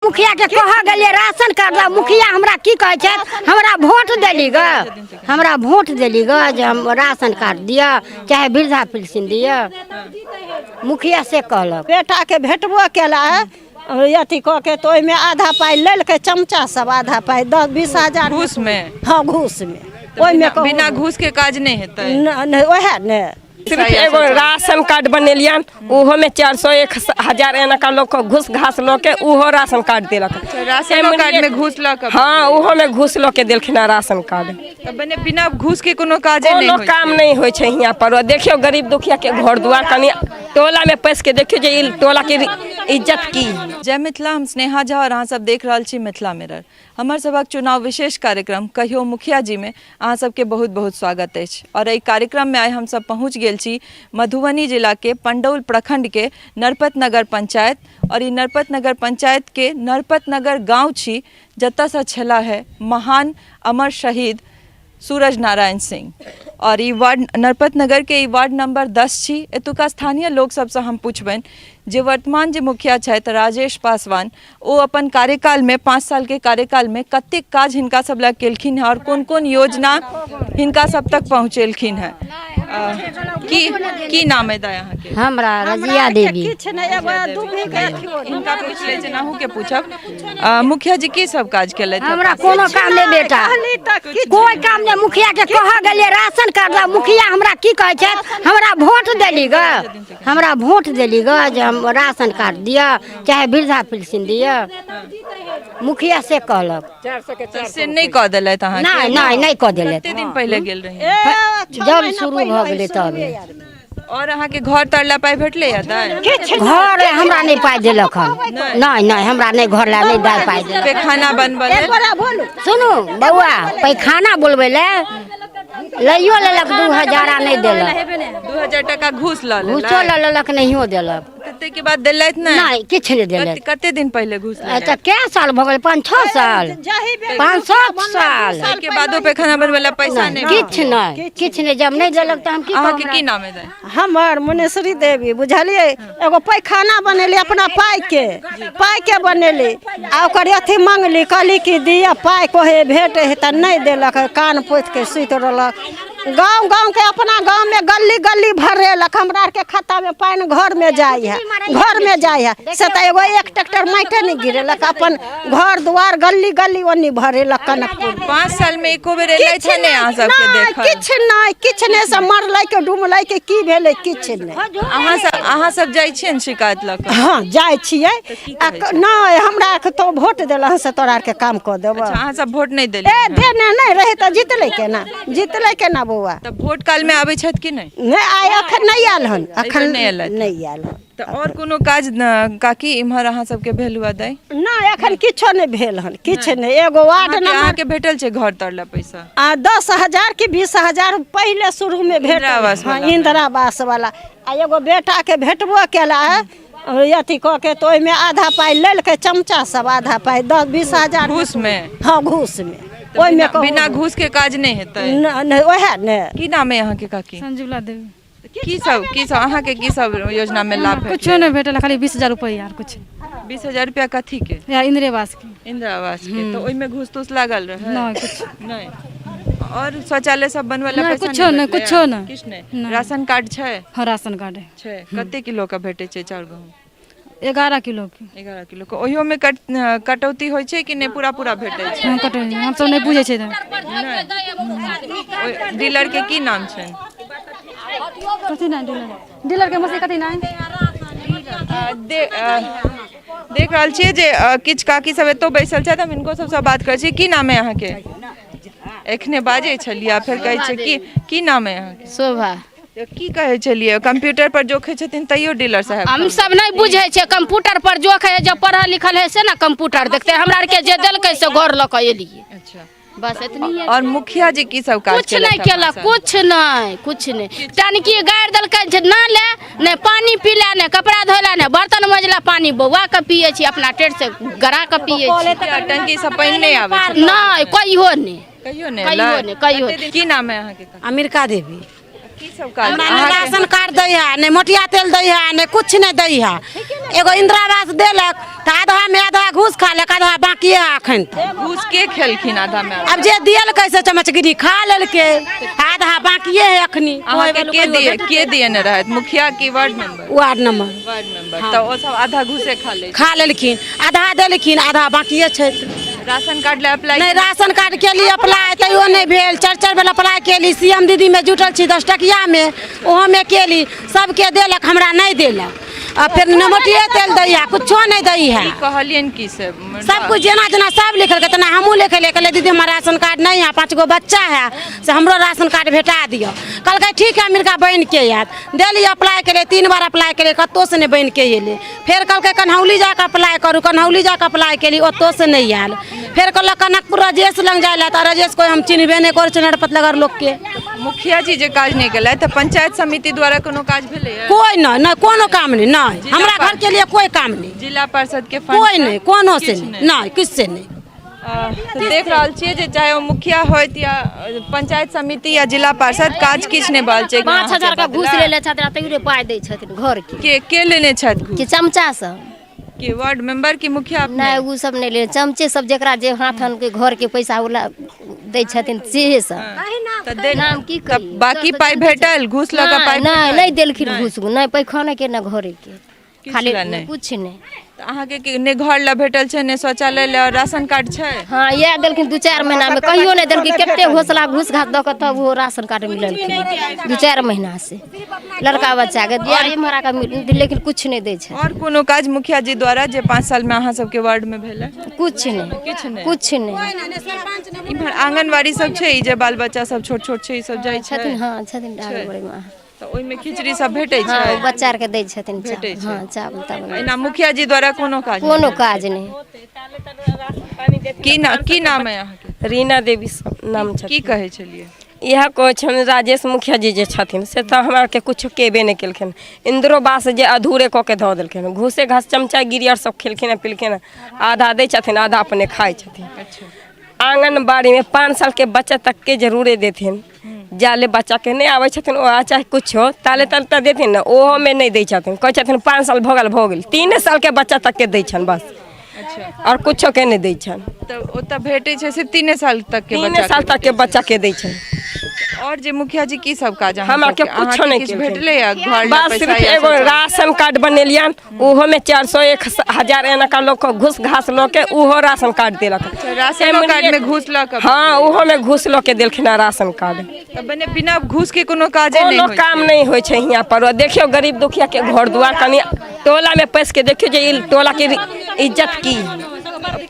मुखिया के कह गेलियै राशन कार्ड ला, मुखिया हमरा की कहै छै, हमरा वोट देली ग, हमरा वोट देली ग जे हम राशन कार्ड दिअ चाहे वृद्धा पेंशन दिअ, मुखिया से कहलक। बेटाके भेटबो केला अथी कऽ के, तऽ ओहिमे आधा पाइ लेलकै चमचा सब, आधा पाइ 10-20 हजार घूसमे। हँ, घूसमे। ओहिमे बिना घूस के काज नहि हेतै। नहि, ओएह ने। सिर्फ एगो राशन कार्ड बनेलियन, ओहोमे 400 1000 एना का लोग घूस घास लऽ के ओहो राशन कार्ड देलक। राशनो कार्ड में घूस लऽ कऽ? हाँ, ओहो में घूस लऽ के देलखिन हँ राशन कार्ड। तऽ मने बिना घूस के कोनो काजे नहि कोनो होइ काम छै। नहि होइ छै हियाँ पर। देखियौ गरीब दुखिया के घर दुआर, कनि टोला में पैस के देखियौ जे ई टोला के इज्जत की। जय मिथिला, हम स्नेहा झा और अहाँ सब देख रहल छी मिथिला मिरर। हमर सभक चुनाव विशेष कार्यक्रम कहियो मुखिया जी में अहाँ सबके बहुत बहुत स्वागत अछि। और एहि कार्यक्रम में आइ हम सब पहुँच गेल छी मधुबनी जिला के पंडौल प्रखंड के नरपत नगर पंचायत। और ई नरपत नगर पंचायत के नरपत नगर गाँव छी जतऽसँ छला है महान अमर शहीद सूरज नारायण सिंह। और ई वार्ड नरपत नगर के ई वार्ड नंबर 10 छी। एतुका स्थानीय लोक सबसँ हम पूछबनि जे वर्तमान जे मुखिया छथि राजेश पासवान, ओ अपन कार्यकालमे 5 सालके कार्यकालमे कतेक काज हिनका सब लए केलखिन हेँ और कोन कोन योजना हिनका सब तक पहुँचेलखिन हेँ। की की नाम है दाइ अहाँके? हमरा रजिया देवी। किछु नहि, एगो दुभी के अथियो नहि। हिनका पूछि लै छियनि, अहूँके पूछब। मुखिया जी की सब काज केलथि? हमरा कोनो काम नहि बेटा, कहली तऽ किछु कोई काम नहि। मुखिया के कह गेलियै राशन कार्ड ला, मुखिया हमरा की कहै छै, हमरा वोट देली ग, हमरा वोट देली ग जे हम राशन कार्ड दिअ चाहे वृद्धा पेंशन दिअ, मुखिया से कहलक। से नहि कऽ देलथि अहाँके? नहि नहि, नहि कऽ देलथि। कते दिन पहिले गेल रही? ए, छओ जब महीना शुरू पहिले भऽ गेलै तब। और अहाँके घर तर ला पाइ भेटलै या दाइ? घर हमरा नहि पाइ देलक हन। नहि नहि, हमरा नहि घर ला नहि दाइ पाइ देलक। पैखाना बनबऽ लेल? सुनू बौआ, पैखाना बोलबै ले लैयो लेलक 2000 आ नहि देलक। 2000 टका घूस लऽ घूसो लेलक? लऽ लेलक, नहियो देलक। ताहिके बाद देलथि नहि? नहि, किछु नहि देलथि। कते दिन पहिले घूस लेलथि? अच्छा, कै साल भऽ गेल? 5-6 साल, 5-7 साल। ताहिके बादो पैखाना बनबै लए पैसा नहि? किछु नहि, किछु नहि। जब नहि देलक तऽ हम की अहाँके कहब? की नाम है दाइ? हमर मुनेश्वरी देवी, बुझलियै? एगो पैखाना बनेली अपना पाइके, पाइके बनेली आ ओकर अथी मंगली, कहली कि दिअ पाइ, कहे भेट है तऽ नहि देलक, कान पोति के सुति रहलक। गाँव गाँवके अपना गाँवमे गली गली भरेलक, हमरा आरके खत्तामे पानि घरमे जाइ है, घरमे जाइ है, से तऽ एगो एक ट्रैक्टर माटिए नहि गिरेलक। अपन घर दुआर गली गली ओन्नी भरेलक कनकपुर। 5 साल में एको बेर एलथि हँ नहि अहाँ सबके देखल? किछु नहि, किछु नहि। से मरलै के डुमलै के की भेलै, किछु नहि। अहाँ सब जाइ छियै ने शिकायत लऽ कऽ? हँ, जाइ छियै। की कहै छै? नहि, हमरा आरके तो वोट देलहन से तोरा आरके काम कऽ देबऽ। अच्छा, अहाँ सब वोट नहि देलियै? ए, देने नहि रहै तऽ जीतलै केना? जीतलै केना बौआ? तऽ वोट काल मे आबै छथि कि नहि? नहि, आइ अखन नहि आयल हन, अखन नहि एलथि। नहि आयल हन। तऽ आओर कोनो काज न, काकी इम्हर अहाँ सबके भेल हुआ दाइ? नहि, अखन किछो नहि भेल हन, किछु नहि। एगो वार्ड नंबर अहाँके भेटल छै घर तर लए पैसा? आ 10,000 कि 20,000 पहिले शुरूमे भेटल। इंदिरा आवास हँ, वाला। इंदिरा आवास वाला। आ एगो बेटाके भेटबो केला अथी कऽ के, तऽ ओहिमे आधा पाइ लेलकै चमचा सब, आधा पाइ 10-20 हजार घूसमे। हँ, घूसमे। ओहिमे बिना घूस के काज नहि हेतै। नहि, ओएह ने। की नाम है अहाँके काकी? संजुला देवी। की सब, की सब अहाँके की सब योजना में लाभ भेटल? कुछो नहि भेटल, खाली 20,000 रुपैआ आर कुछ। 20,000 रुपया कथी के? या इंदिरे आवास के। इंदिरा आवास के। तऽ ओहिमे घूस तूस लागल रहै? नहि, कुछ नहि। और शौचालय सब बनबै लए नहि, पैसा कुछो नहि, भेटलैए? कुछो नहि। किछु नहि। नहि। राशन कार्ड छै? हँ, राशन कार्ड है। छै। कते किलो के भेटै छै चाउर गहूँम? 11 किलो के। 11 किलो के। ओहियोमे कटौती होइ छै कि नहि, पूरा पूरा भेटै छै? हँ, कटौती हमसब नहि बुझै छियै तऽ। ओहि डीलर के की नाम छनि? कथी नाम डीलर? डीलर के मौसी कथी नाम? देख रहल छियै जे किछु काकी सब एतौ बैसल छथि, हम हिनको सबसँ बात करै छी। की नाम है अहाँके? एखने बाजै छलियै आ फेर कहै छियै। की की नाम है अहाँके? शोभा। तऽ की कहै छलियै, कंप्यूटर पर जोखै छथिन तैयो डीलर साहेब? हम सब नहि बुझै छियै कंप्यूटर पर जोखै है, जे पढ़ल लिखल है से ने कंप्यूटर देखते। हमरा आरके जे देलकै से घर लऽ कऽ एलियै। अच्छा, बस एतनी। और मुखिया जी की सब काज कुछ नहि केलथि? केलक, कुछ नहि, कुछ नहि। टनकी गाड़ि देलकै जे ना ले, नहि पानि पीला, नहि कपड़ा धोला, नहि बर्तन मजला। पानि बौआ के पियै छी, अपना टेढ़ से गरा के पियै छी। टंकी से पानि नहि आबै छै? नहि, कहियो नहि। कहियो नहि कहियो एलै? नहि, कहियो कते दिन- की नाम है अहाँके? अमेरिका देवी। की सब काज हमरा नहि राशन कार्ड दै है, नहि मोटिया तेल दै है, नहि कुछ नहि दै है। एगो इंदिरा आवास देलक तऽ आधामे आधा घूस खा लेलक, आधा बाकी है अखन तक। घूस के खेलखिन आधा में? आब जे दियलकै से चमचगिरी खा लेलकै, आधा बाकिए है अखनी। अहाँके के दिए, के दिए रहथि, मुखिया की ward member? Ward number. Ward member. तऽ ओ सब आधा घूसे खा ले खा लेलखिन, आधा देलखिन, आधा बाकिए छै। राशन कार्ड ले अप्लाई? नहि, राशन कार्ड केली अप्लाई तैयो नहि भेल। चारि चारि बेर अप्लाई केली। सी एम दीदीमे जुटल छी 10 टकियामे, ओहोमे केली, सबके देलक, हमरा नहि देलक। आ फेर मोटिये तेल दैया, कुछो नहि दै है। की कहलियनि की से? सब कुछ जेना जेना सब लिखलकै तेना हमहूँ लिखेलियै। कहलियै दीदी हमरा राशन कार्ड नहीं है, 5 गो बच्चा है, से हमरो राशन कार्ड भेटा दिअ। कहलकै ठीक है, मिलका बनि के आयत। देली अप्लाई केलियै, 3 बार अप्लाई केलियै, कतहुसँ नहि बनि के एलै। फेर कहलकै कन्हौली जाकऽ अप्लाई करू, कन्हौली जाकऽ अप्लाई केली, ओतहुसँ नहि आयल। फेर कहलक कनकपुर राजेश लग जाय लए, तऽ राजेश कोइ हम चिन्हबे नहि करै छै नरपतनगर लोकके। मुखिया जी जे काज नहि केलथि तऽ पंचायत समिति द्वारा कोनो काज भेलैए? कोइ नहि, नहि कोनो काम नहि, नहि हमरा घर के लिए कोई काम नहीं। जिला परिषद के फंड कोई नहीं, कोनो से किछु नहीं, नहीं किछु से नहीं। तऽ देख रहल छियै जे चाहे ओ मुखिया होइत या पंचायत समिति या जिला पार्षद, काज किछु नहि भऽ रहल छै। 5000 का घूस लेले छथिन, तैयो नहि पाइ दै छथिन घर के। के के लेने छथि घूस? के चमचा सब। के वार्ड मेंबर की मुखिया अपने? नहि, ओ सब नहि ले, चमचे सब जेकरा जे हाथ के घर के पैसा उला दै छथिन सेहे सब। तऽ दे नाम की तऽ कहियै? बाकी पाइ भेटल? घूस लऽ कऽ पाइ नहि भेटल? नहि देलखिन घूस, नहि पैखाना के नहि घरे के, किछु खाली लए नहि। कुछ नहि। तऽ अहाँके की नहि घर लए भेटल छै, नहि शौचालय लए, और राशन कार्ड छै? हाँ, इएह देलखिन 2-4 महीना में, कहियो नहि देलखिन। कते घोसला घूस घास दऽ कऽ तब ओहो राशन कार्ड मिललखिन 2-4 महीना से। लड़का बच्चा के दिया मरा के लेकिन कुछ नहि दै छै। और कोनो काज मुखिया जी द्वारा जे 5 साल में अहाँ सबके वार्ड में भेल है? कुछ नहि, किछु नहि, कुछ नहि। इम्हर आंगनबाड़ी सब छै, ई जे बाल बच्चा सब छोट छोट छै, ई सब जाइ छै? छथिन, हाँ छथिन आंगनबाड़ी में। तऽ ओहिमे खिचड़ी सब भेटै हाँ, छै? बच्चा आरके दै छथिन। भेटै छै। हाँ, चावल तावल। एना मुखिया जी द्वारा कोनो काज? कोनो काज नहि। की ना की नाम है अहाँके? रीना देवी सब नाम छै। की कहै छलियै? इएह कहै छनि राजेश मुखिया जी जे छथिन से तऽ हमरा आरके किछो केबे नहि केलखिन। इन्दिरो आवास जे अधूरे कऽ के धऽ देलखिन, घूसे घास चमचागिरी आर सब खेलखिन पिलखिन। आधा दै छथिन, आधा अपने खाइ छथिन। आंगनबाड़ीमे 5 सालके बच्चा तकके जरूरे देथिन, जाले बच्चाके नहि आबै छथिन ओ चाहे किछो ताले ताले तऽ देथिन ने, ओहोमे नहि दै छथिन। कहै छथिन 5 साल भऽ गेल, भऽ गेल। 3 सालके बच्चा तकके दै छनि बस, आओर किछोके नहि दै छनि। तऽ ओतऽ भेटै छै सिर्फ 3 साल तक के 3 बच्चा साल तकके बच्चाके दै छनि। और जे मुखिया जी की सब काज अहाँ हमरा के सबके? कुछो अहाँके नहि किछु केलखिन। भेटलै घर लए बस पैसा सिर्फ या एगो शौचालय? राशन कार्ड बनेलियनि, ओहोमे 401 हजार एना का लोग घूस घास लऽ के ओहो राशन कार्ड देलक। राशनो कार्ड में घूस लऽ कऽ? हाँ, ओहोमे घूस लऽ के देलखिन हँ राशन कार्ड। तऽ मने बिना घूस के कोनो काजे नहि कोनो होइ काम छै। नहि होइ छै हियाँ पर। देखियौ गरीब दुखिया के घर दुआर, कनि टोलामे पैस के देखियौ जे ई टोलाके इज्जत की।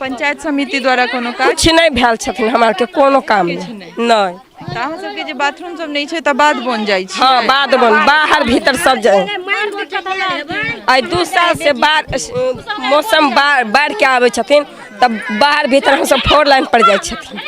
पंचायत समिति द्वारा कोनो काज? कुछ नहि भेल छथिन, हमरा आरके कोनो काम नहि। नहि। तऽ अहाँ सबके जे बाथरूम सब नहि छै तऽ बाध बन जाइ छै? हाँ, बाध बन, बाहर भीतर सब जाए। आइ 2 साल से बाढ़ मौसम बाढ़ के आबै छथिन तब बाहर भीतर हमसब 4 लाइन पर जाइ छथिन।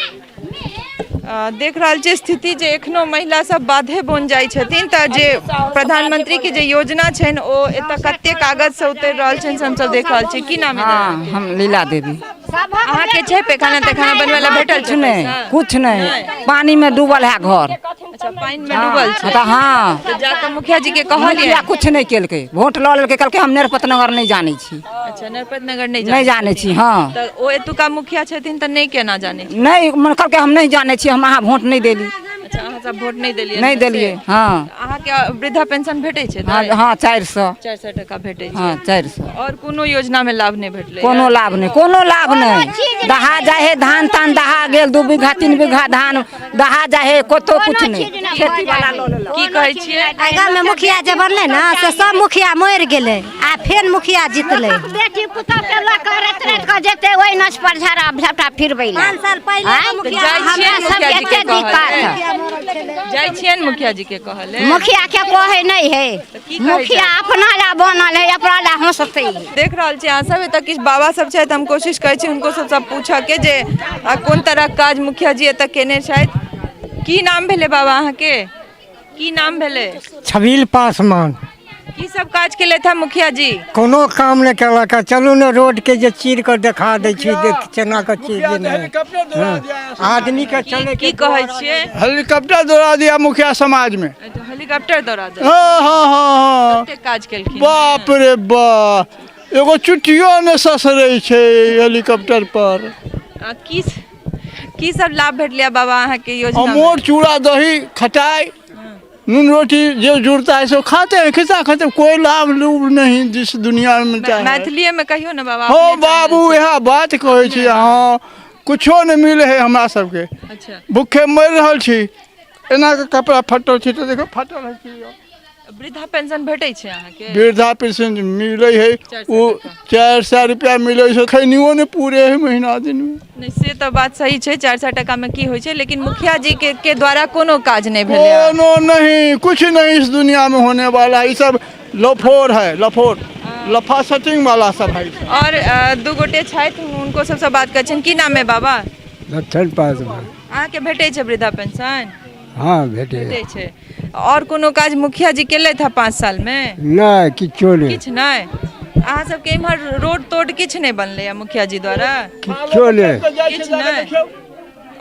देख रहल छी स्थिति जे एखनो महिला सब बाधे बन जाइ छथिन। तऽ जे प्रधानमंत्री के जे योजना छनि ओ एतऽ कते कागज से उतरि रहल छनि से हमसब देख रहल छी। की नाम है? हाँ, हम लीला देवी। अहाँके छै पैखाना तैखाना बनबै लए भेटल कुछ छै नहीं, पैसा? कुछ नहीं, पानी में डूबल है घर। अच्छा, पानि में डूबल छै? तऽ हाँ। तऽ जाकऽ मुखिया जी के कहलियै? मुखिया कुछ नहीं केलकै, वोट लऽ लेलकै, कहलकै हम नरपतनगर नहि जानै छी। अच्छा, नरपत नगर नहि नहि जानै छी। हाँ। तऽ ओ एतुका मुखिया छथिन तऽ नहि केना जानै छी? नहि, मन कहलकै हम नहि जानै छी, हम अहाँ वोट नहि देली। अच्छा, अहाँ सब वोट नहि देलियै? नहि देलियै, हाँ। अहाँके वृद्धा पेंशन भेटै छै? हाँ हाँ, 400। 400 टका भेटै छै? हाँ, 400। और कोनो योजना में लाभ नहि भेटलै? कोनो लाभ नहि, कोनो लाभ नहि। दहा जाइ है धान तान, दहा गेल 2 बीघा 3 बीघा धान दहा जाइ है, कतौ कुछ नहि। खेती वाला लऽ लेलक। की कहै छियै? एहि गाममे मुखिया जे बनलै ने से सब मुखिया मरि गेलै आ फेर मुखिया जीतलै। बेटी पुतहु के लऽ कऽ राति राति कऽ जेतै ओहि नच पर झाड़ा झपटा फिरबै लए। 5 साल पहिले आँय? मुखिया जाइ हमरा छियनि सबके मुखिया जी के एते दिक्कत। जाइ छियनि मुखिया जी के कहले? मुखिया के कहै नहि है, की कहै मुखिया अपना ला बनल है, अपना ला हंसतै। देख रहल छी अहाँ सब एतऽ किछु बाबा सब छथि, हम कोशिश करै छी हुनको सबसँ पूछऽके जे कोन तरहक काज मुखिया जी एतऽ केने छथि। की नाम भेलै बाबा अहाँके? की नाम भेलै? छबील पासवान। की सब काज केलथि हँ मुखिया जी? कोनो काम नहि केलक। चलू ने रोड के जे चीर कऽ देखा दै छी, देख चना के चीर जे नहि आदमी के चले। की कहै छियै? हेलीकॉप्टर दौड़ा दिया मुखिया समाज में। अच्छा, हेलीकॉप्टर दौड़ा देलखिन। हँ हँ हँ हँ कतेक काज केलखिन। बाप रे बा, एगो चुट्टियो नहि ससरै छै हेलीकॉप्टर पर। आ की की सब लाभ भेटलै बाबा अहाँके योजना मे? अमोर चूड़ा दही खटाई नून रोटी जो जुड़ता है सो खाते हैं, खिस्सा खाते हैं, कोई लाभ लूभ नहीं जिस दुनिया में मिलता है। मैथिलीए में कहियो ने बाबा। हो अपने बाबू, इएह बात कहै छी, हँ कुछो नहि मिलै है हमरा सबके। अच्छा। भूखे मरि रहल छी, एना के कपड़ा फटल छै तऽ देखो फटल है छी। वृद्धा पेंशन भेटै छै अहाँके? वृद्धा पेंशन मिलै है, 400 ओ 400 रुपया मिलै छै, खैनियो नहि पूरे है महीना दिनमे। नहि, से तऽ बात सही छै, 400 टका में की होइ छै, लेकिन मुखिया जी के द्वारा कोनो काज नहि भेलै। कोनो नहीं, कुछ नहीं इस दुनिया में होने वाला, ई सब लफोर है, लफोर लफा सेटिंग वाला सब है। और दू गोटे छथि, हुनको सबसँ बात करै छनि। की नाम है बाबा? लक्षण पासवान। अहाँके भेटै छै वृद्धा पेंशन? हँ, भेटै। भेटै छै। और कोनो काज मुखिया जी केलथि हँ 5 साल मे? नहि, किछो नहि। किछु नहि? अहाँ सबके इम्हर रोड तोड किछु नहि बनलै या मुखिया जी द्वारा? किछो नहि। किछु नहि?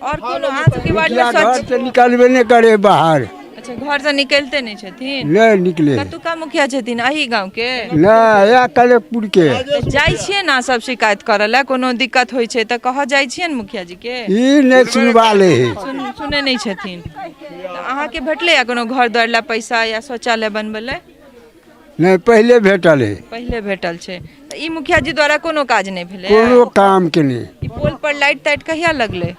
और कोनो अहाँ सबके वार्ड मे मुखिया घर स्वच्छ से निकलबे नहि करे बाहर। अच्छा, घर से निकलते नहि छथिन? नहि निकले। कतुका मुखिया छथिन? अही गाँव के? नहि, इएह कलेपुर के। तऽ जाइ छियै ने सब शिकायत करऽ लए? कोनो दिक्कत होइ छै तऽ कहऽ जाइ छियै ने मुखिया जी के? ई नहि सुनबा ले है। सुनै नहि छथिन। तऽ अहाँके भेटलै या कोनो घर द्वार लए पैसा या शौचालय बनबै लए? नहि, पहिले भेटल है। पहिले भेटल छै। तऽ ई मुखिया जी द्वारा कोनो काज नहि भेलै? कोनो काम के नहि। ई पोल पर लाइट ताइट कहिया लगलै?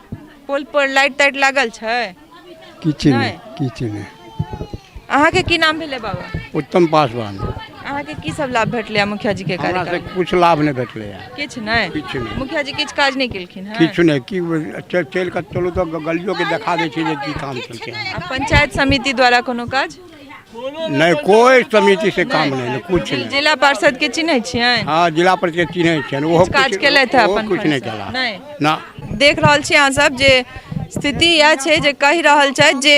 पोल पर लाइट ताइट लागल छै? किछु नहि, किछु नहि। अहाँके की नाम भेलै बाबा? उत्तम पासवान। अहाँके की सब लाभ भेटलै मुखिया जी के हमरा से कार्यकाल? कुछ लाभ नहि भेटलै है। किछु नहि? किछु नहि। मुखिया जी किछु काज नहि केलखिन हँ? किछु नहि। की चलि कऽ चलू तऽ गलियो के देखा दै छै जे की काम केलकै। आ पंचायत समिति द्वारा कोनो काज? नहि, कोइ समिति से काम नहि, कुछ नहि। जिला पार्षद के चिन्है छियनि? हँ, जिला परिषद के चिन्है छियनि। ओहो किछु काज कुछ- केलथि हँ ओहो अपन कुछ नहि फंडसँ? केला। नहि। ना। देख रहल छी अहाँ सब जे स्थिति इएह छै जे कहि रहल छथि जे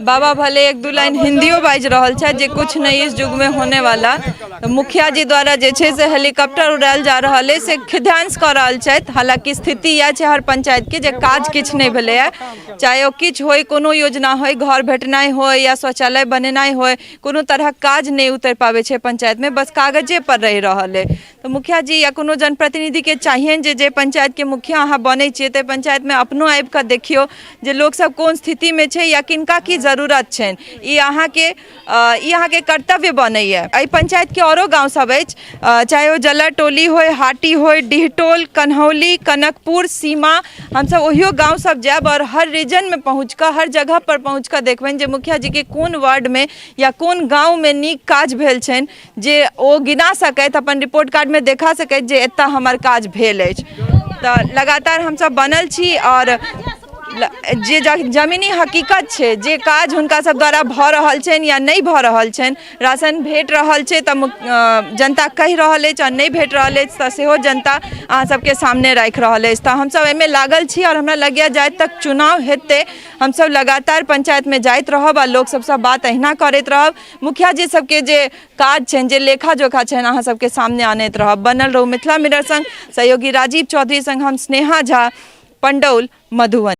बाबा भले एक दू लाइन हिन्दियो बाजि रहल छथि जे कुछ नहीं इस युग में होने वाला, मुखिया जी द्वारा जे छै से हेलीकॉप्टर उड़ायल जा रहल अछि से खिधांस कऽ रहल छथि। हालांकि स्थिति इएह छै हर पंचायत के जे काज किछु नहि भेलैए, चाहे ओ किछु होय, कोनो योजना होय, घर भेटनाइ होय या शौचालय बनेनाइ होय, कोनो तरहक काज नहि उतरि पाबै छै पंचायतमे, बस कागजे पर रहि रहल अइ। तऽ मुखिया जी या कोनो जनप्रतिनिधिके चाहियनि जे जे पंचायतके मुखिया अहाँ बनै छियै ताहि पंचायतमे अपनो आबि कऽ देखियौ जे लोकसभ कोन स्थितिमे छै या किनका की जरूरत छनि। ई अहाँके कर्तव्य बनैए। एहि पंचायतके औरो गाँव सब अछि, चाहे ओ जलर टोली होय, हाटी होय, डीहटोल, कन्हौली, कनकपुर, सीमा, हमसब ओहियो गाँव सब जायब आओर हर रीजनमे पहुँच कऽ हर जगह पर पहुँच कऽ देखबनि जे मुखिया जीके कोन वार्डमे या कोन गाँवमे नीक काज भेल छनि जे ओ गिना सकथि, अपन रिपोर्ट कार्डमे देखा सकथि जे एतऽ हमर काज भेल अछि। तऽ लगातार हमसब बनल छी आओर जे जमीनी हकीकत छै, जे काज हुनका सब द्वारा भऽ रहल छनि या नहि भऽ रहल छनि, राशन भेट रहल छै तऽ जनता कहि रहल अछि आओर नहि भेट रहल अछि तऽ सेहो जनता अहाँ सबके सामने राखि रहल अछि। तऽ हमसब एहिमे लागल छी आओर हमरा लगैए जाइत तक चुनाव हेतै हमसब लगातार पंचायतमे जाइत रहब आ लोक सबसँ बात अहिना करैत रहब। मुखिया जी सबके जे काज छनि, जे लेखा जोखा छनि, अहाँ सबके सामने आनैत रहब। बनल रहू मिथिला मिरर संग। सहयोगी राजीव चौधरी संग हम स्नेहा झा, पंडौल, मधुबनी।